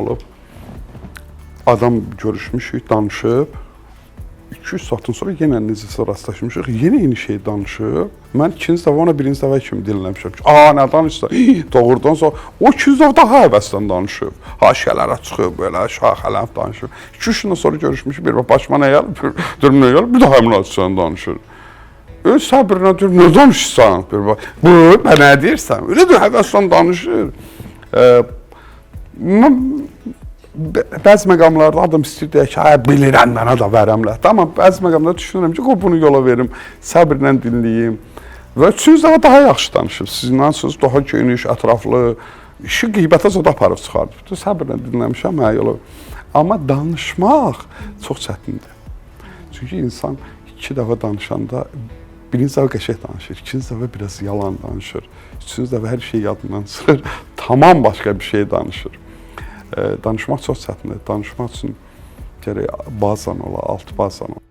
olub. Adam görüşmüşük, danışıb. 2-3 saatdan sonra yenə necəsə rastlaşmışıq, yenə eyni şeyi danışıb. Mən ikinci dəfə ona birinci dəfə kimi dinləmişəm ki, "A, nə danışırsan?" Doğrudan sonra o ikinci dəfə daha həvəslə danışıb. Haşiyələrə çıxıb belə şaxələnib danışıb. 2-3 gündən sonra görüşmüşük, bir bax başıma nə gəlib, deyirəm nə gəlib, bir daha həmin hadisəni danışır. Öz səbrinə deyirəm, nə danışırsan? Bir bax, bu, bə nə deyirsən? Elə də həvəslə danışır. Mən bəzi məqamlarda adam istəyir deyək ki, hə bilirəm mənə də vərəmlətdi. Amma bəzi məqamlarda düşünürəm ki, qoy bunu yola verim, səbirlə dinləyim. Və üçüncü dəfə daha yaxşı danışıb. Sizinlə söz daha geniş, ətraflı, işi qeybətə zad aparıb çıxardıb. Səbirlə dinləmişəm, hə yola. Amma danışmaq çox çətindir. Çünki insan iki dəfə danışanda birinci dəfə qəşəng danışır, ikinci dəfə biraz yalan danışır, üçüncü dəfə hər şey yadından çıxır, tamam başqa bir şey danışır. Danışmaq çox çətindir. Danışmaq üçün gərək bazan ola, alt bazan ola.